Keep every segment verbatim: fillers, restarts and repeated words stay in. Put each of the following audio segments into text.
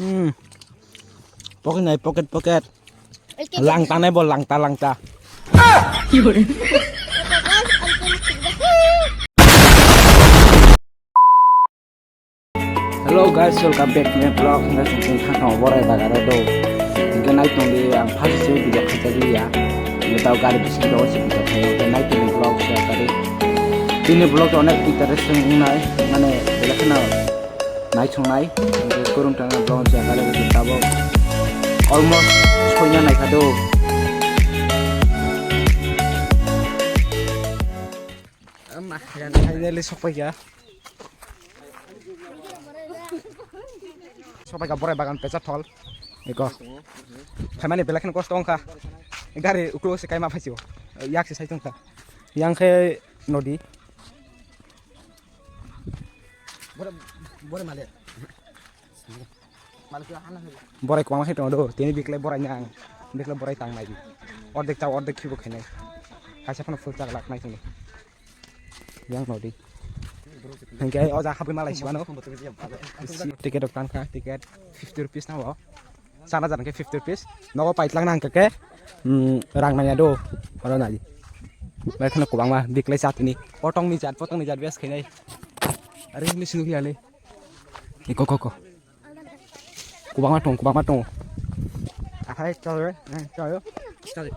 Hmm. Pocket nai, pocket, pocket. Langta nai bo, langta, langta. Hello guys, welcome back to my vlog. Hingke chwng chwng thang thang borai bagaro do. Hingke nai tong di, ang first se video khaijak liya. Hingke tao gari bisingo se video khaio. Hingke nai tong di vlog share kari. Tini vlog to onek interesting wngnai, mane belai kheno nai chongnai. Hingke kurung tang vlog share kari, hingke tabok almost soina nai kha do. Finally sokpai ya. Sobai ka borai bagan pecha thol. Eko. Phaimani belai kheno kosto wngkha. Gari uklo se kaima phaisio. Yak se sai tongkha. Yang khe nodi. Borai, borai male. Borai kwbangma khe tongo do. Tini biklai borai nang. Biklai borai tang nai. Ordek ta ordek khibo khainai. Kaisa phano full chak lak nai tini. Yang nodi. Hingke o ja habwi malai sibano. Ticket rok tangkha, ticket fifty rupees nango. Sana jana khe fifty rupees. Nogo paitlang nang khe, mm, rang nangya do. Oro nai. Bai kheno kwbangma biklai chatini. Potongni jat, potongni jat bes khainai. Are ni sinu khiyali. Iko ko ko. Kwbangma tongo, kwbangma tongo. Aphai chal re, eh, chal re. Chal re.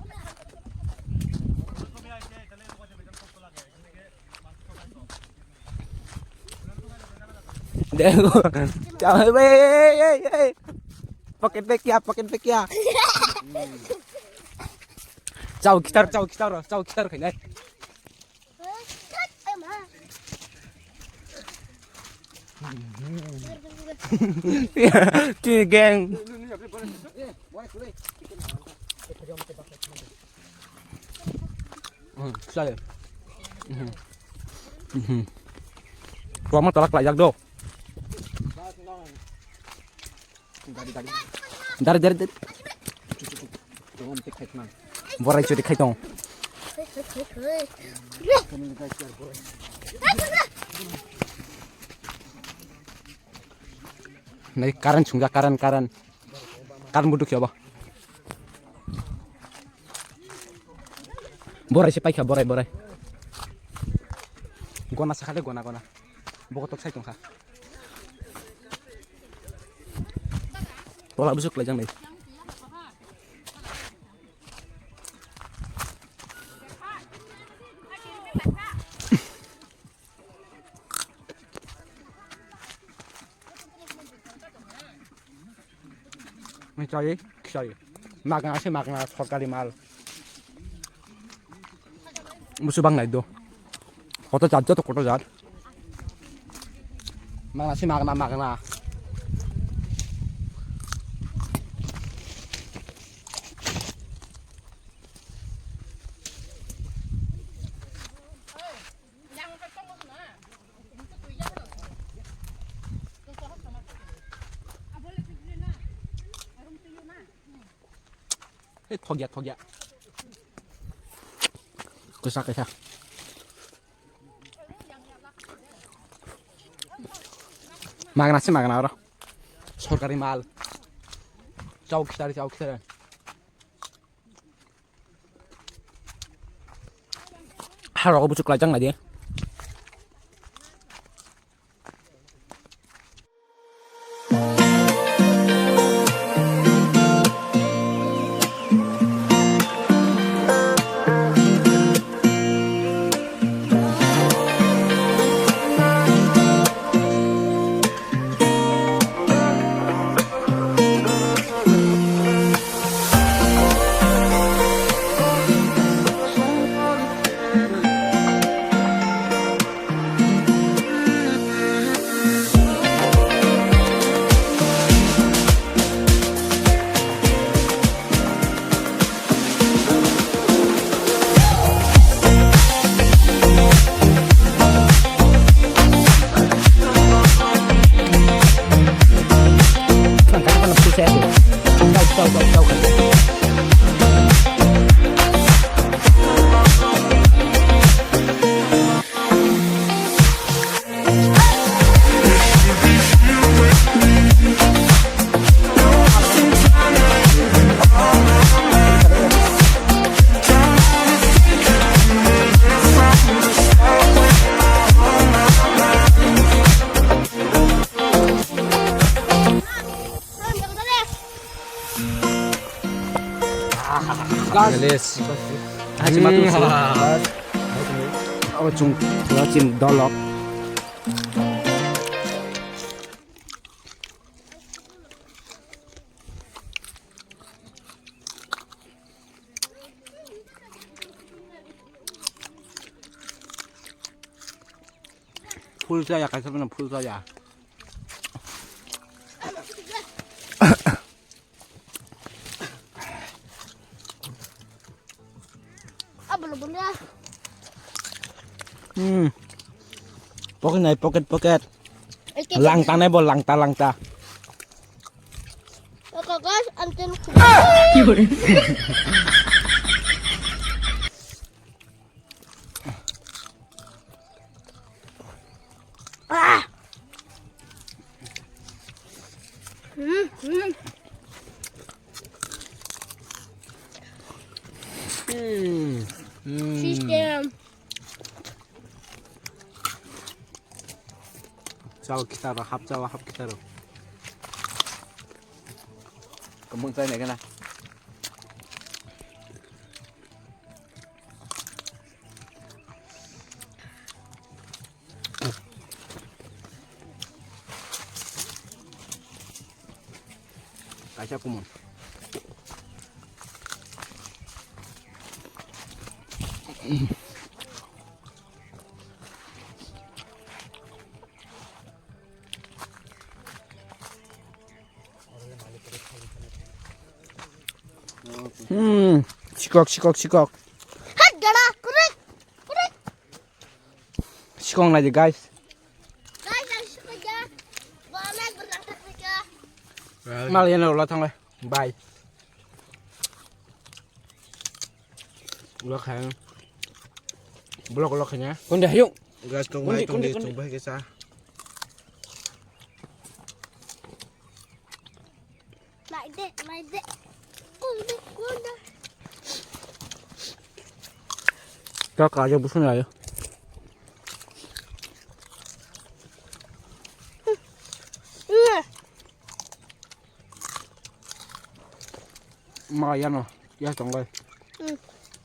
Dego. Chal re, ei, ei, ei, ei. Pocket bag kya, pocket bag kya? Chao kitar, chao kitar, chao kitar khainai. Tini gang. Hmm, sorry. Hmm. Hmm. Tuama talak lajak do. Dari, dari, dari. Borai churi khai tong. Nai current chungjak, current, current. Current buduk ya ba. Borai se paikha, borai, borai. Gona sakha de, gona, gona. Bokotok sai tongkha. Tola busuk laijak nai. Chai, chai. Magna se magna sorkari mal. Busu bang nai do. Koto jat joto koto jat. Magna se magna magna. Hei, thokya, thokya. Kwsa, kwsa. Magna se magna oro. Sorkari mal. Chao khitari, chao khitari. Haro buchuk laijak nai di. Guys. Guys. Hai, cuma tu. Hmm. Aw, chung, ya, chin, dolok. Full saya, kaisa pun full saya. Hmm. Pocket nai, pocket, pocket. Langta nai bo, langta, langta. Oke, guys, antin. Ah. Hmm, hmm. Hmm. Hmm. System. Chao kitaro, hap chao, hap kitaro. Kamung chai nai kana. Kaisa kumon. Hmm, sikok, sikok, sikok. Hat, dada, kurik, kurik. Sikok nai di, guys. Guys, ang sikok ya. Ba, mek berangkat mereka. Mal yan lo thang lai. Bye. Ulo khayo. Blok ulo khanya. Konde hayung. Gas kong mai tong di chung bai kesa. Mai de, mai de. Konde, konde. Kaka aja busun ayo. Ma yano, ya tongo. Hmm.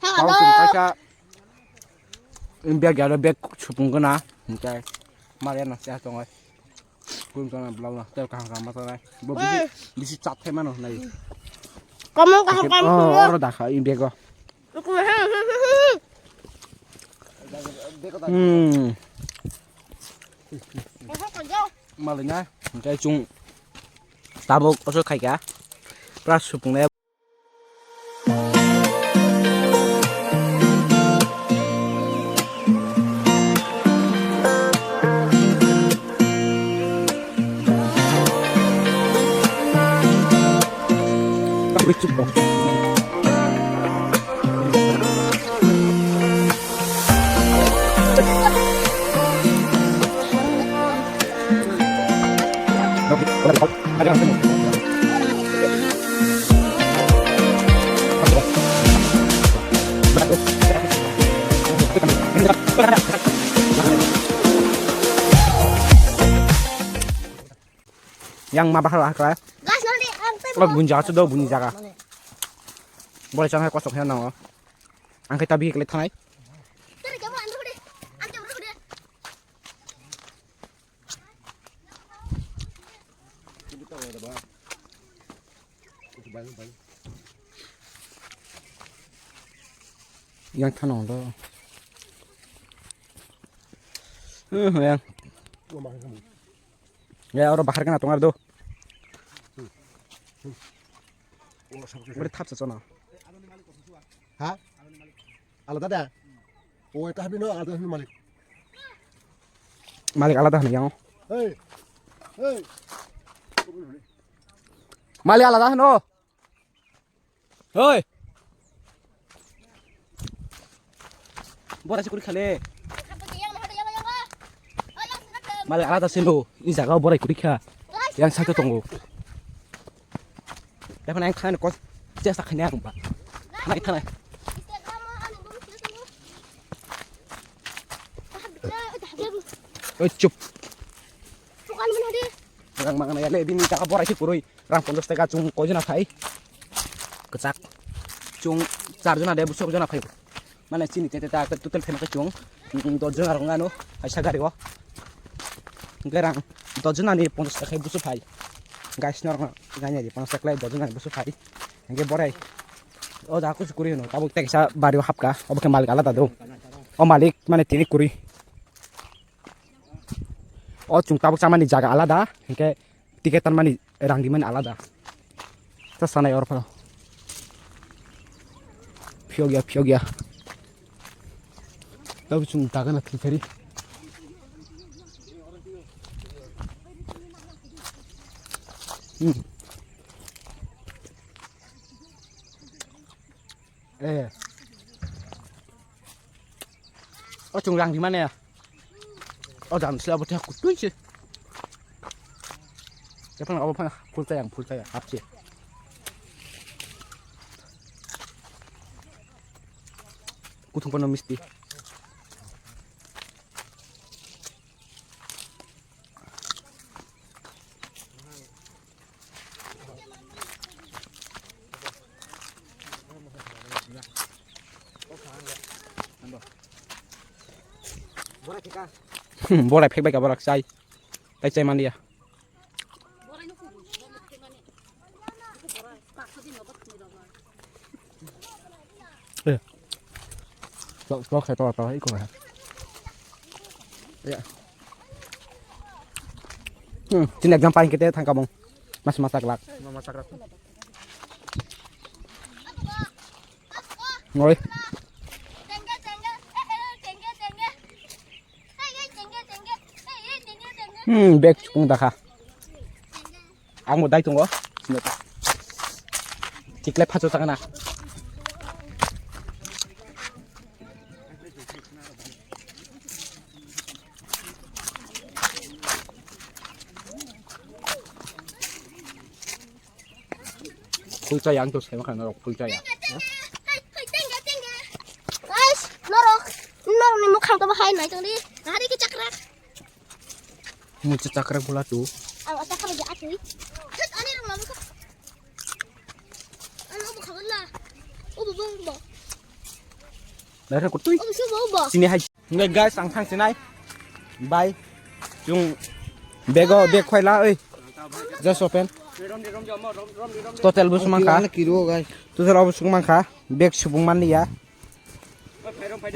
Tao sum kaisa. Bag ya bag supung gana. Hingkai. Ma yano, ya tongo. Kun kana blau na, tel kaham kaham masa nai. Bo bisi, hmm, bisi chat thai mano nai. Kamu kaham kaham. Oh, oro dakha, in bag o. Hmm. Malina, hingkai chung tabuk oso khaika. Plus supung nai. Yang ma bahar bahar kala. Gas nang di, ang tei. Bak bunja su do bunyi jaga. Boleh sangai kosok ya nang. Ang kita bigi kali thanai. Tadi kamu anu deh. Ang kamu deh. Yang thanong do. Eh, yang. Ya, oro bahar kana tongar do. Beri thap sa chona. Ha? Alada da? O, eta habi no, alada habi malik. Malik alada hano yang. Hey. Hey. Malik alada hano. Hoi. Bora si kuri khale. Malik alada sino. Ni jaga bora kuri kha. Yang satu tonggo. Thanai, thanai, kos, chesta khaina ang ba. Thanai, thanai. Oi, chup. Rang mangna ya le, bini taka borai si kurui. Rang ponchas taka chung koi jona phai. Kechak. Chwng char jona de busuk jona phai. Mane chini tete ta total pheno khe chwng, mm, dos jona rok ano kaisa gari o. Hwnkhe rang dos jona ni ponchash taka khai busu phai. Guys, norok no ganya di ponchash taka dos jona ni busu phai. Hwnkhe borai o jaga kusu kwrwi hwno tabuk tei kaisa bari o hapkha. Obo khe malik alada do. O malik mane tini kwrwi. O chwng tabuk chamani jaga alada, hwnkhe ticket tanmani rang dimani alada. Ta sanai oro phano. Phiyok ya, phiyok ya. Tabuk chwng dagana thwithari. Hmm. Eh. O chwng rang rimane. O jang sila bo thak kutui se. Tephang abo phang full tayang, full tayang, hapse. Kuthung kono misti. Hmm, borai phek bai ka borak chai. Tai chai manliya. Eh. Tok, tok, hai, tok, tok, iko, hai. Ya. Hmm, chini exam paling kita thangka bong. Mas masak lak. Mas masak lak. Ngoi. Hmm, bag chukung dakha. Ang bo dai tongo. Sino ta. Tikle phacho chakna. Phul chaya, ang to sai makhang norok phul chaya. Guys, norok, norok ni mukhang to bahai nai tong di. Hari ki chakra. Mucha chakra bula tu. Ang chakra ja atui. Thut ani rong lamu. Ano bu khabar la. O bu bu bu. Dai kutui. O bu bu bu. Sini hai. Ngai guys, ang thang sinai. Bye. Chung bego bag khoi la oi. Just open. Total bu sumang kha. Kiro guys. Total bu sumang kha. Bag subung man ya.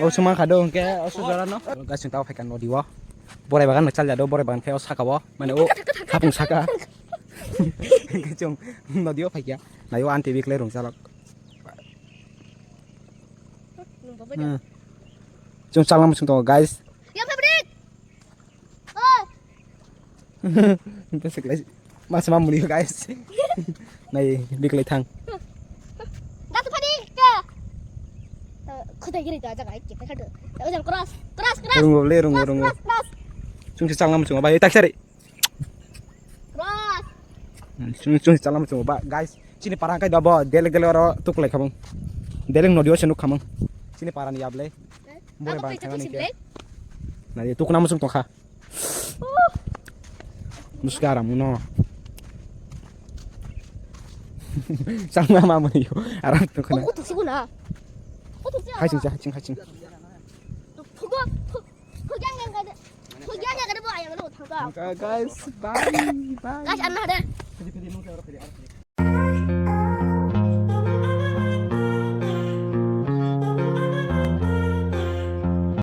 O sumang kha do hwnkhe o sujara no. Guys, chwng tao phaikha nodi o. Borai bagan no chalya do, borai bagan khe o saka o. Mane o hapung saka. Hwnkhe chwng nodi o phaikha. Nayo aunty bikle rung chalok. Hmm. Chwng chalma chwng tongo, guys. Yang favorite. Oh. Basic lai. Mas mamuli, guys. Nai, bikle thang. Gas padi ke. Khutai giri ta jaga ke pekha. Ojan cross, cross, cross. Rungo le, rungo, cross, rungo. Cross, cross. Chwng chalma chwng bai tak sari. Cross. Chwng, chwng chalma chwng ba, guys. Chini parang kai da bo delek delek oro tuklai khabung. Delek nodi o se nuk khamung. Chini parani yablai. Bore ba thangani ke. Na ye tukna musung tongkha. Muska aram no. Changma ma mani yo. Aram tongkha na. Hai ching cha, hai ching, hai ching. Guys, bye, bye. Guys, anna hade.